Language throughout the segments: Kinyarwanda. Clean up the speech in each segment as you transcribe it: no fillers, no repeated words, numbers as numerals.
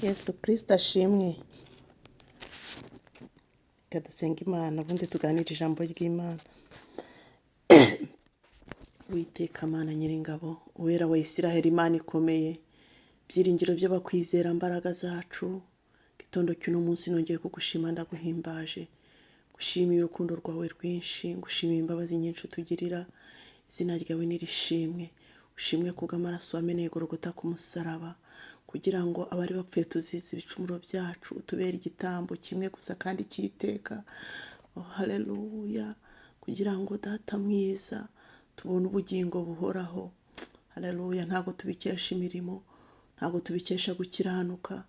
Yesu Kristo ashimwe. Reka dusenge Imana ubundi tuganire ijambo ry'Imana. Uwiteka Mana Nyiringabo, Uwera wa Isiraheli, Imana ikomeye, byiringiro by'abakwizera, mbaraga zacu, gitondo cy'uno munsi nongeye kugushima, ndaguhimbaje, gushimiye urukundo rwawe rwinshi, ngushimiye imbabazi nyinshi utugirira, izina ryawe nirishimwe. Ushimwe kubw'amaraso wameneye Golgotha ku musaraba, kugira ngo abari bapfuye tuzize ibicumuro byacu, utubere igitambo kimwe gusa kandi cy'iteka. Oh, haleluya! Kugira ngo Data mwiza tubone ubugingo buhoraho. Haleluya! Ntabwo tubikesha imirimo, ntabwo tubikesha gukiranuka,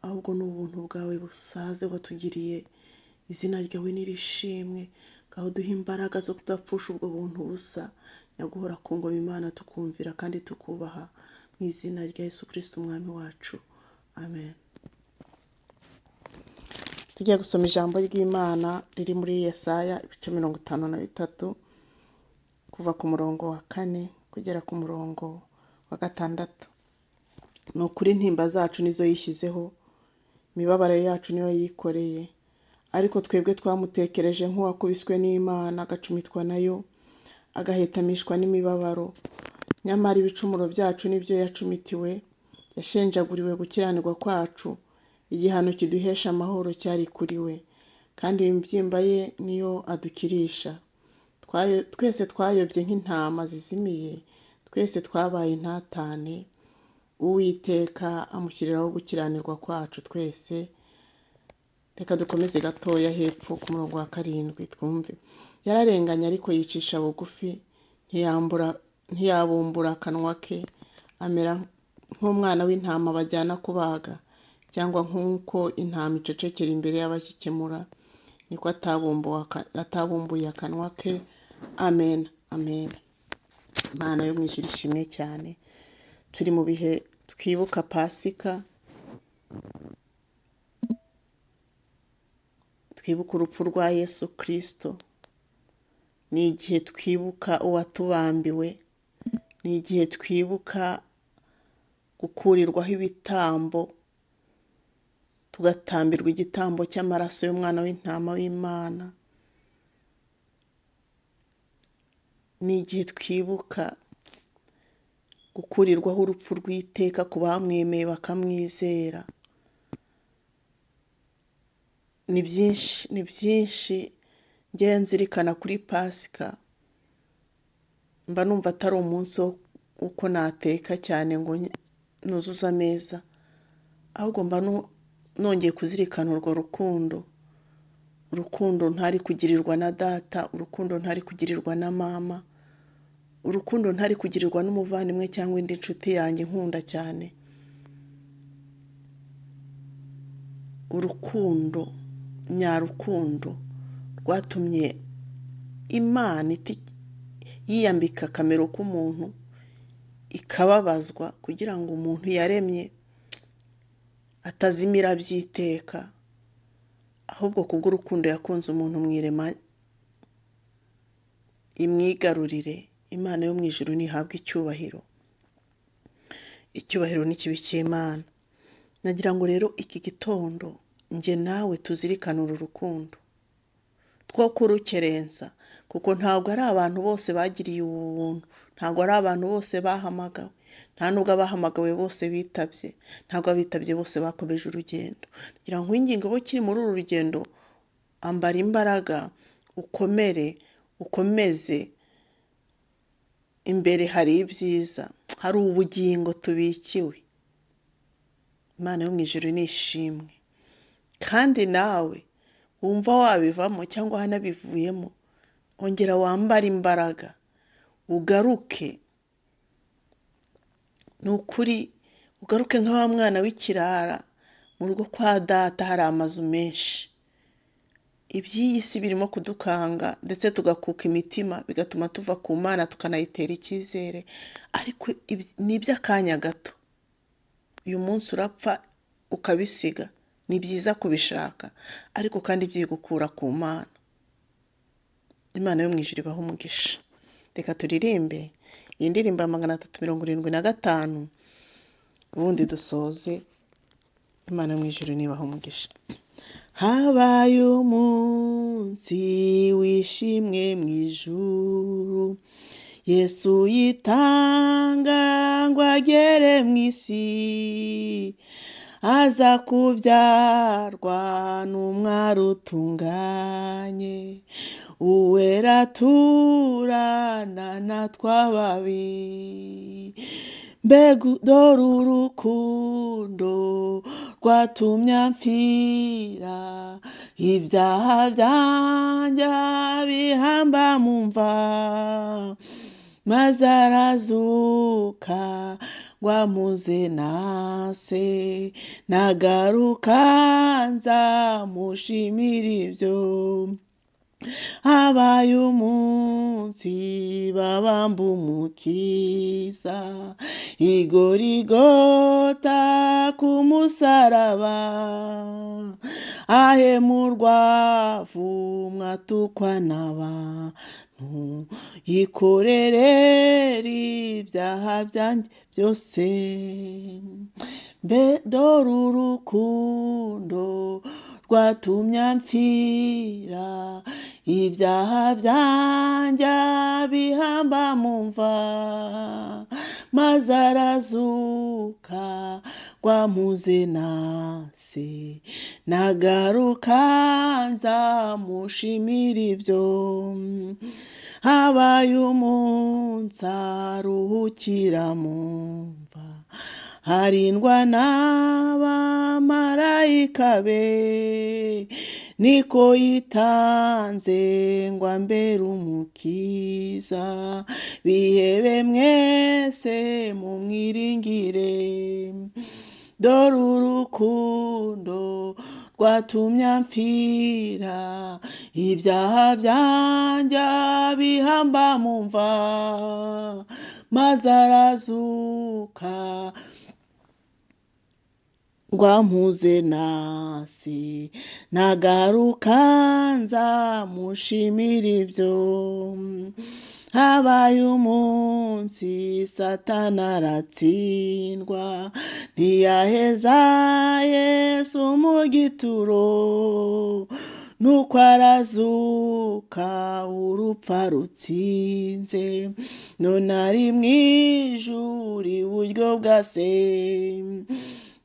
ahubwo ni ubuntu bwawe busaze watugiriye. Izina ryawe nirishimwe. Ngaho duhe imbaraga zo kudapfusha ubwo buntu busa, nyaguhora ku ngoma Imana, tukumvira kandi tukubaha, mu izina rya Yesu Kristo Umwami wacu, amen. Tugiye gusoma ijambo ry'Imana riri muri Yesaya ibice 53, kuva ku murongo wa 4 kugera ku murongo wa 6. Ni ukuri intimba zacu nizo yishyizeho, imibabaro yacu niyo yikoreye, ariko twebwe twamutekereje nk'uwakubiswe n'Imana, agacumitwa nayo, agahetamishwa n'imibabaro. Nyamara ibicumuro byacu nibyo yacumitiwe, yashenjaguriwe gukiranirwa kwacu, igihano kiduhesha amahoro cyari kuri we, kandi imibyimba ye niyo adukirisha. Twese twayobye nk'intama zizimiye, twese twabaye intatane, Uwiteka amushyiriraho gukiranirwa kwacu twese. Reka dukomeze gatoya hepfo ku murongo wa 7 twumve. Yararenganye ariko yicisha bugufi, ntiyabumbura akanwa ke, amera nk'umwana w'intama bajyana kubaga, cyangwa nk'uko intama icecekera imbere y'abakikemura, niko atabumbuye akanwa ke. Amen, amen. Imana yo mu ijuru ishimwe cyane. Turi mu bihe twibuka Pasika, twibuka urupfu rwa Yesu Kristo. Ni igihe twibuka uwatubambiwe, ni igihe twibuka gukurirwaho ibitambo, tugatambirwa igitambo cy'amaraso y'umwana w'intama w'Imana. Ni igihe twibuka gukurirwaho urupfu rw'iteka ku bamwemeye bakamwizera. Ni byinshi, ni byinshi njye nzirikana kuri Pasika. Mba numva atari umunsi uko nateka cyane ngo nuzuze ameza, ahubwo mba nongeye kuzirikana urwo rukundo, urukundo ntari kugirirwa na data, urukundo ntari kugirirwa na mama, urukundo ntari kugirirwa n'umuvandimwe cyangwa indi nshuti yanjye nkunda cyane, urukundo nyarukundo rwatumye Imana yiyambika akamero k'umuntu, ikababazwa kugira ngo umuntu yaremye atazimira by'iteka, ahubwo kubw'urukundo yakunze umuntu mu irema imwigarurire. Imana yo mu ijuru ntihabwe icyubahiro, icyubahiro n'ikibi cy'Imana. Nagira ngo rero iki gitondo njye nawe tuzirikane uru rukundo, two kurukerensa, kuko ntabwo ari abantu bose bagiriye ubuntu, ntabwo ari abantu bose bahamagawe, nta nubwo abahamagawe bose bitabye, ntabwo abitabye bose bakomeje urugendo. Ngira ngo ingingo bo kiri muri uru rugendo, ambara imbaraga, ukomere, ukomeze, imbere hari ibyiza, hari ubugingo tubikiwe. Imana yo mu ijuru ni ishimwe. Kandi nawe wumva wabivamo cyangwa wanabivuyemo, ongera wambare imbaraga, ugaruke. Ni ukuri ugaruke nka wa mwana w'ikirara, mu rugo kwa data hari amazu menshi. Iby'iyi si birimo kudukanga ndetse tugakuka imitima, bigatuma tuva ku Mana tukanayitera icyizere, ariko ni iby'akanya gato. Uyu munsi urapfa ukabisiga, ni byiza kubishaka, ariko kandi byigukura ku Mana. Imana yo mu ijuru ibahe umugisha. Reka turirimbe iyi ndirimbo ya 375, ubundi dusoze. Imana mu ijuru nibaha umugisha. Habaye umunsi wishimwe mu ijuru, Yesu yitanga ngo agere mu isi, aza kubyarwa n'umwari utunganye, uwera aturana natwe ababi. Mbega dore urukundo rwatumye amfira, ibyaha byanjye bihamba mu mva, maze arazuka ngo amuze na se, nagaruka nzamushimira ibyo. Habaye umunsi babamba umukiza, igorigota ku musaraba, ahemurwa avumwa atukwa n'abantu, yikorerera ibyaha byanjye byose. Mbe dore urukundo rwatumye amfira, ibyaha byanjye bihamba mu mva, maze arazuka ngo amuze na se, nagaruka nzamushimira ibyo. Habaye umunsi aruhukira mu mva, harindwa n'abamarayika be, niko yitanze ngo ambere umukiza, bihebe mwese mumwiringire. Dore urukundo rwatumye amfira, ibyaha byanjye bihamba mu mva, maze arazuka ngo ampuze na se, nagaruka nzamushimira ibyo. Habaye umunsi Satani aratsindwa, ntiyaheza Yesu mu gituro, nuko arazuka urupfu arutsinze, none ari mu ijuru iburyo bwa se.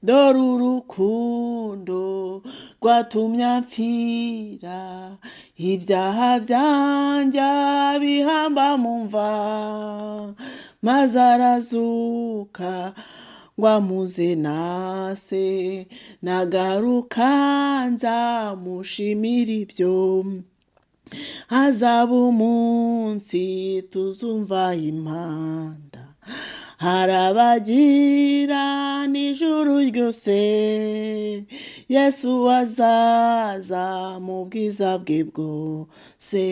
Dore urukundo rwatumye amfira, ibyaha byanjye bihamba mu mva, maze arazuka ngo amuze na se, nagaruka nzamushimira ibyo. Hazaba umunsi tuzumva impanda, harabagira n'ijuru ryose, Yesu azaza mu bwiza bwe bwose,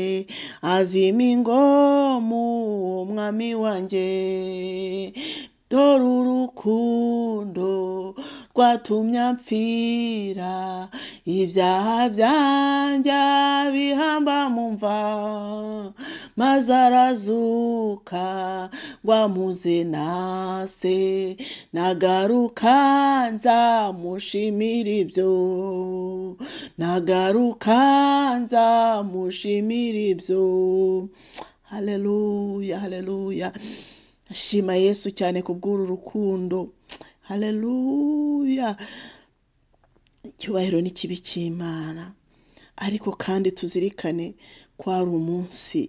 azima ingoma umwami wanjye. Dore urukundo rwatumye amfira, ibyaha byanjye bihamba mu mva, maze arazuka ngo amuze na se, nagaruka nzamushimira ibyo, nagaruka nzamushimira ibyo. Haleluya, haleluya. Ashima Yesu cyane kubw'uru rukundo. Haleluya. Icyubahiro n'ikibi cy'Imana. Ariko kandi tuzirikane ko hari umunsi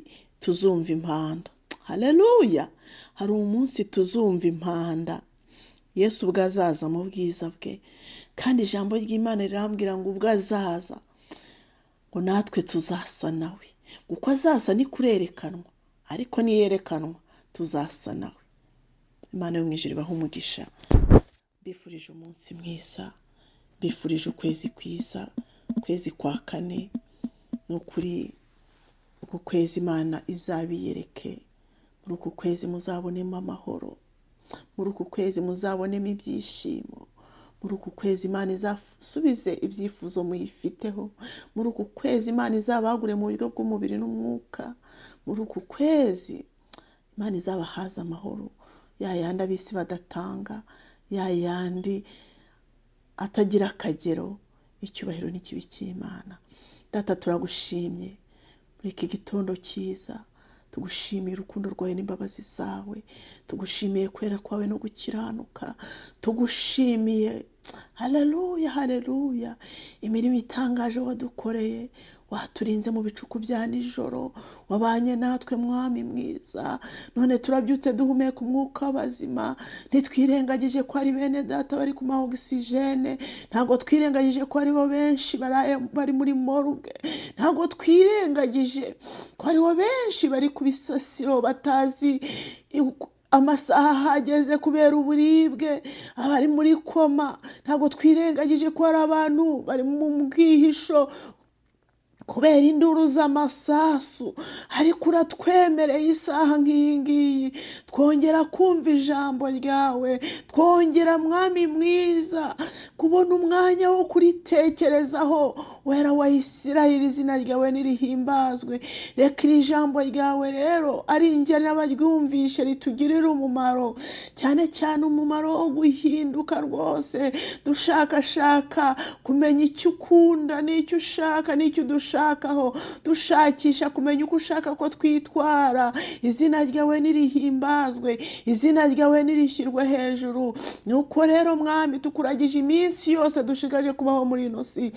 tuzumva impanda. Haleluya. Hari umunsi tuzumva impanda. Yesu ubwo azaza mu bwiza bwe. Kandi ijambo ry'Imana rirambwira ngo ubwo azaza, ngo natwe tuzasa nawe. Uko azaza ni kurerekanwa, ariko niyerekanwa tuzasa nawe. Imana yo mu ijuru ibahe umugisha. Mbifurije umunsi mwiza, mbifurije ukwezi kwiza, ukwezi kwa kane. Ni ukuri uku kwezi Imana izabiyereke. Muri uku kwezi muzabonemo amahoro, muri uku kwezi muzabonemo ibyishimo, muri uku kwezi Imana izasubize ibyifuzo muyifiteho, muri uku kwezi Imana izabagure mu buryo bw'umubiri n'umwuka, muri uku kwezi Imana izabahaza amahoro, ya yandi ab'isi badatanga, ya yandi atagira akagero. Icyubahiro n'ikibi cy'Imana. Data, turagushimye muri iki gitondo cyiza, tugushimiye urukundo rwawe n'imbabazi zawe, tugushimiye kwera kwawe no gukiranuka, tugushimiye haleluya, haleluya, imirimo itangaje wadukoreye, waturinze mu bicuku bya nijoro, wabanye natwe mwami mwiza. None turabyutse duhumeka umwuka w'abazima, ntitwirengagije ko ari bene data bari ku ma ogisijene, ntabwo twirengagije ko aribo benshi bari muri morgue, ntabwo twirengagije ko aribo benshi bari ku bisasiro batazi amasaha ahageze kubera uburibwe, abari muri koma, ntabwo twirengagije ko hari abantu bari mu bwihisho kubera induru z'amasasu. Ariko uratwemereye isaha nk'iyi ngiyi twongera kumva ijambo ryawe, twongera mwami mwiza kubona umwanya wo kuritekerezaho. Wera wa Isirayeli, izina ryawe nirihimbazwe. Reka iri jambo ryawe rero ari njye n'abaryumvishe ritugirire umumaro, cyane cyane umumaro wo guhinduka rwose, dushakashaka kumenya icyo ukunda n'icyo ushaka n'icyo udushakaho, dushakisha kumenya uko ushaka ko twitwara. Izina ryawe nirihimbazwe, izina ryawe nirishyirwe hejuru. Nuko rero mwami, tukuragije iminsi yose dushigaje kubaho muri ino si.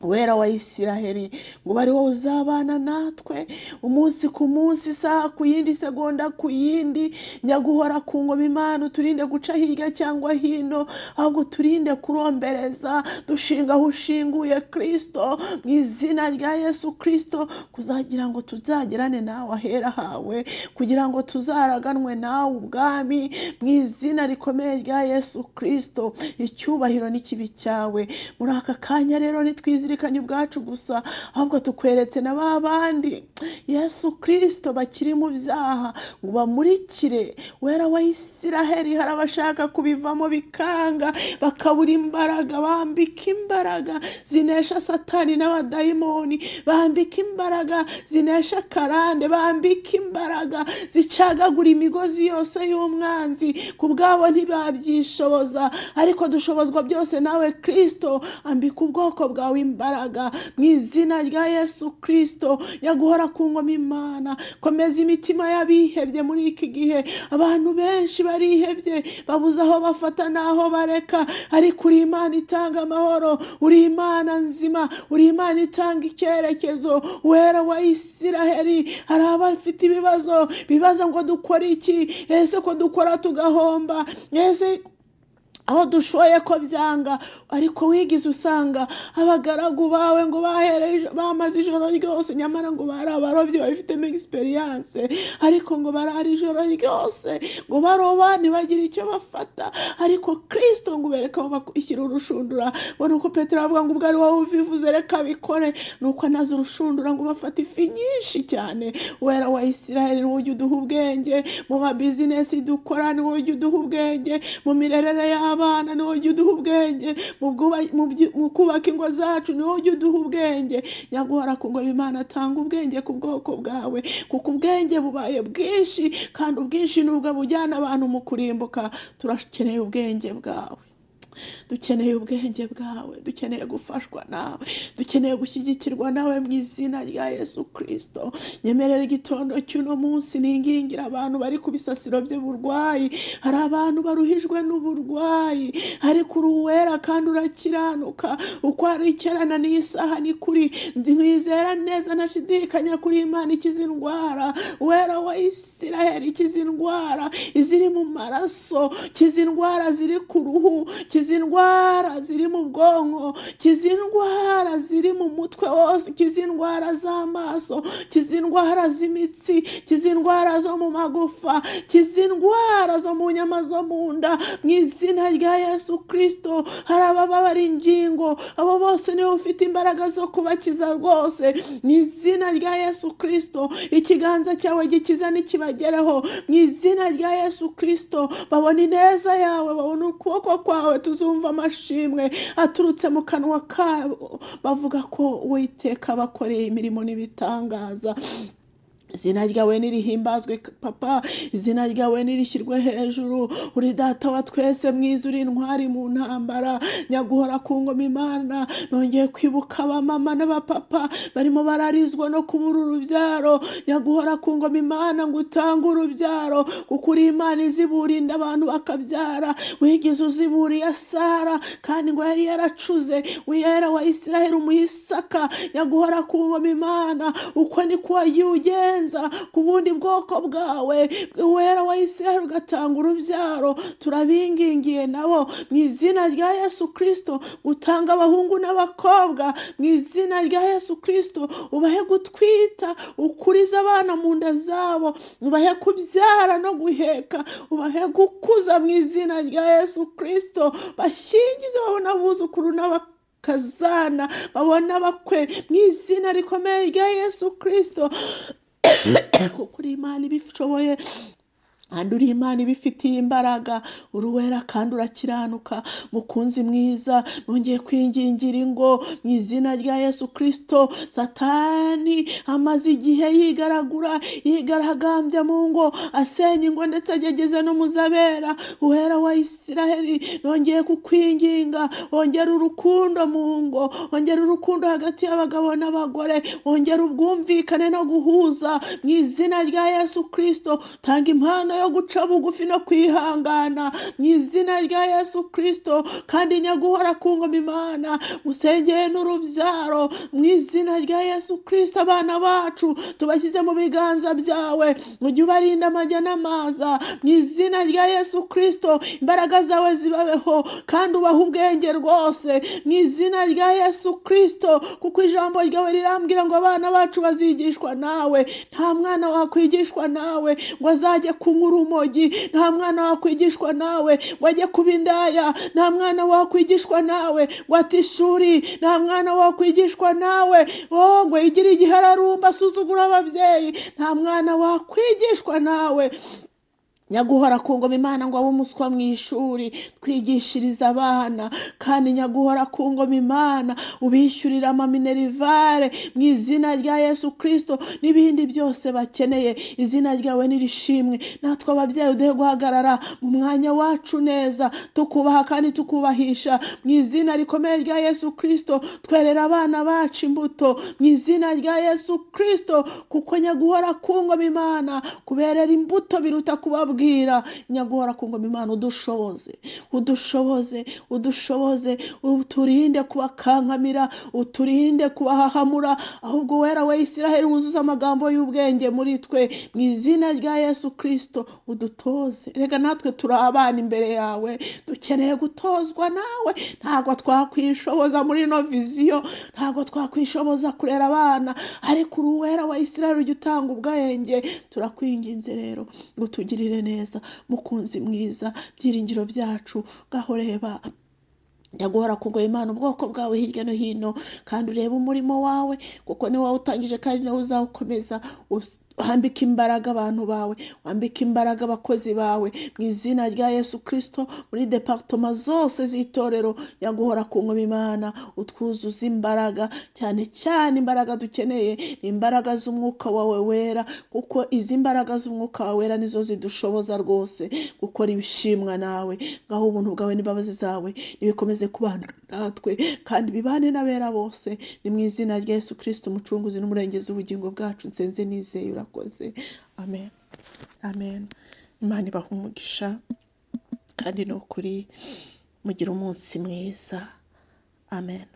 Wera wa Isiraheli, ngo bari wowe uzabana natwe umunsi ku munsi, isaha ku yindi, segonda ku yindi. Nyaguhora ku ngoma Imana, uturinde guca hirya cyangwa hino, ahubwo uturinde kurombereza, dushinga aho ushinguye Kristo, mu izina rya Yesu Kristo, kuzagira ngo tuzagerane nawe ahera hawe, kugira ngo tuzaraganwe nawe ubwami, mu izina rikomeye rya Yesu Kristo. Icyubahiro n'ikibi cyawe. Muri aka kanya rero nitwizire ubwacu gusa, ahubwo tukweretse na ba bandi Yesu Kristo bakiri mu byaha ngo bamurikire. Wera wa Isiraheli, hari abashaka kubivamo bikanga, bakabura imbaraga. Bambika imbaraga zinesha Satani n'abadayimoni, bambika imbaraga zinesha karande, bambika imbaraga zicagagura imigozi yose y'umwanzi. Ku bwabo ntibabyishoboza, ariko dushobozwa byose nawe Kristo. Ambika ubwoko bwawe imbaraga mu izina rya Yesu Kristo. Nyaguhora ku ngoma Imana, komeza imitima y'abihebye muri iki gihe. Abantu benshi barihebye, babuze aho bafata n'aho bareka, ariko uri Imana itanga amahoro, uri Imana nzima, uri Imana itanga icyerekezo. Wera wa Isiraheli, hari abafite ibibazo bibaza ngo dukora iki? Ese ko dukora tugahomba? Ese aho dushoye ko byanga? Ariko wigize usanga abagaragu bawe ngo bamaze ijoro ryose, nyamara ngo bari abarobyi babifitemo experience, ariko ngo barara ijoro ryose ngo baroba ntibagire icyo bafata, ariko Kristo ngo ubereke aho bashyira urushundura. Ngo nuko Petero avuga ngo ubwo ari wowe ubivuze reka bikore, nuko anaza urushundura ngo bafate ifi nyinshi cyane. Wera wa Isiraheli, ni wowe ujya uduha ubwenge mu ma business dukora, ni wowe ujya uduha ubwenge mu mirerere y'abana, ni wowe ujya uduha ubwenge mu kubaka ingo zacu, ni wowe ujya uduha ubwenge. Nyaguhora ku ngoma Imana, tanga ubwenge ku bwoko bwawe, kuko ubwenge bubaye bwinshi, kandi ubwinshi nubwo bujyana abantu mu kurimbuka. Turakeneye ubwenge bwawe, dukeneye ubwenge bwawe, dukeneye gufashwa nawe, dukeneye gushyigikirwa nawe mu izina rya Yesu Kristo. Nyemerera igitondo cy'uno munsi ningingira abantu bari ku bisasiro by'uburwayi. Hari abantu baruhijwe n'uburwayi, ariko uri uwera kandi urakiranuka. Uko ari kerana n'isaha ni kuri, nkwizera neza ntashidikanya kuri Imana ikiza indwara. Wera wa Isiraheli, ikiza indwara iziri mu maraso, kiza indwara ziri ku ruhu, kiza indwara ziri mu bwonko, kiza indwara ziri mu mutwe wose, kiza indwara z'amaso, kiza indwara z'imitsi, kiza indwara zo mu magufa, kiza indwara zo mu nyama zo mu nda, mu izina rya Yesu Kristo. Hari abababara ingingo, abo bose niwe ufite imbaraga zo kubakiza rwose, mu izina rya Yesu Kristo. Ikiganza cyawe gikiza nikibagereho, mu izina rya Yesu Kristo. Babona ineza yawe, babona ukuboko kwawe, tuzumva amashimwe aturutse mu kanwa kabo, bavuga ko Uwiteka bakoreye imirimo n'ibitangaza. Izina ryawe nirihimbazwe papa, izina ryawe nirishyirwe hejuru. Uri data wa twese mwiza, uri intwari mu ntambara, nyaguhora ku ngoma Imana. Nongeye kwibuka abamama n'abapapa barimo bararizwa no kubura urubyaro. Nyaguhora ku ngoma Imana ngo utange urubyaro, kuko uri Imana iziburinda abantu bakabyara. Wigeze uziburiye Sara kandi ngo yari yaracuze, wiyera wa Isiraheli umuha Isaka. Nyaguhora ku ngoma Imana, uko niko wagiye ugenza ku bundi bwoko bwawe, wera wa Isiraheli ugatanga urubyaro. Turabingingiye nabo mu izina rya Yesu Kristo, gutanga abahungu n'abakobwa mu izina rya Yesu Kristo. Ubahe gutwita, ukurize abana mu nda zabo, ubahe kubyara no guheka, ubahe gukuza mu izina rya Yesu Kristo. Bashyingize babone abuzukuru n'abakazana, babone abakwe mu izina rikomeye rya Yesu Kristo. Kuko uri Imana ibishoboye kandi uri Imana ibifitiye imbaraga, uri uwera kandi urakiranuka. Mukunzi mwiza, nongeye kwingingira ingo mu izina rya Yesu Kristo. Satani amaze igihe yigaragura, yigaragambya mu ngo, asenya ingo ndetse agegeze no mu zabera. Uwera wa Isiraheli, nongeye kukwinginga, wongera urukundo mu ngo, wongera urukundo hagati y'abagabo n'abagore, wongera ubwumvikane no guhuza mu izina rya Yesu Kristo. Tanga impano yo guca bugufi no kwihangana mu izina rya Yesu Kristo. Kandi nyaguhora ku ngoma Imana, musengeye n'urubyaro mu izina rya Yesu Kristo. Abana bacu tubashyize mu biganza byawe, ujye ubarinda amajya n'amaza mu izina rya Yesu Kristo. Imbaraga zawe zibabeho kandi ubahe ubwenge rwose mu izina rya Yesu Kristo, kuko ijambo ryawe rirambwira ngo abana bacu bazigishwa nawe. Nta mwana wakwigishwa nawe ngo azajye kunywa urumogi, nta mwana wakwigishwa nawe ngo ajye kuba indaya, nta mwana wakwigishwa nawe ngo ate ishuri, nta mwana wakwigishwa nawe ngo yigire igihararumba asuzugura ababyeyi, nta mwana wakwigishwa nawe nyaguhora ku ngoma Imana ngo abe umuswa mu ishuri. Twigishiriza abana kandi nyaguhora ku ngoma Imana ubishyurira amaminerivare mu izina rya Yesu Kristo n'ibindi byose bakeneye. Izina ryawe nirishimwe. Natwe ababyeyi uduhe guhagarara mu mwanya wacu neza, tukubaha kandi tukubahisha mu izina rikomeye rya Yesu Kristo. Twerera abana bacu imbuto mu izina rya Yesu Kristo, kuko nyaguhora ku ngoma Imana kuberera imbuto biruta kubabwira. Nyaguhora ku ngoma Imana, udushoboze, udushoboze, udushoboze, uturinde kubakankamira, uturinde kubahahamura, ahubwo wera we Isiraheli wuzuze amagambo y'ubwenge muri twe mu izina rya Yesu Kristo. Udutoze, rega natwe turi abana imbere yawe, dukeneye gutozwa nawe. Ntabwo twakwishoboza muri ino viziyo, ntabwo twakwishoboza kurera abana, ariko uri uwera wa Isiraheli ujya utanga ubwenge. Turakwinginze rero ngo utugirire neza, mukunzi mwiza, byiringiro byacu. Ngaho reba nyaguhora ku ngoma Imana ubwoko bwawe hirya no hino, kandi urebe umurimo wawe, kuko ni wowe utangije kandi nawe uzawukomeza. Wambike imbaraga abantu bawe, wambike imbaraga abakozi bawe mu izina rya Yesu Kristo. Muri departoma zose z'itorero, nyaguhora ku ngoma Imana utwuzuze imbaraga, cyane cyane imbaraga dukeneye ni imbaraga z'umwuka wawe wera, kuko izi mbaraga z'umwuka wawe wera nizo zidushoboza rwose gukora ibishimwa nawe. Ngaho ubuntu bwawe n'imbabazi zawe nibikomeze kubana natwe kandi bibane n'abera bose. Ni mu izina rya Yesu Kristo umucunguzi n'umurengezi w'ubugingo bwacu nsenze nizeye, urakoze. Amen, amen. Imana ibahe umugisha kandi ni ukuri mugire umunsi mwiza. Amen.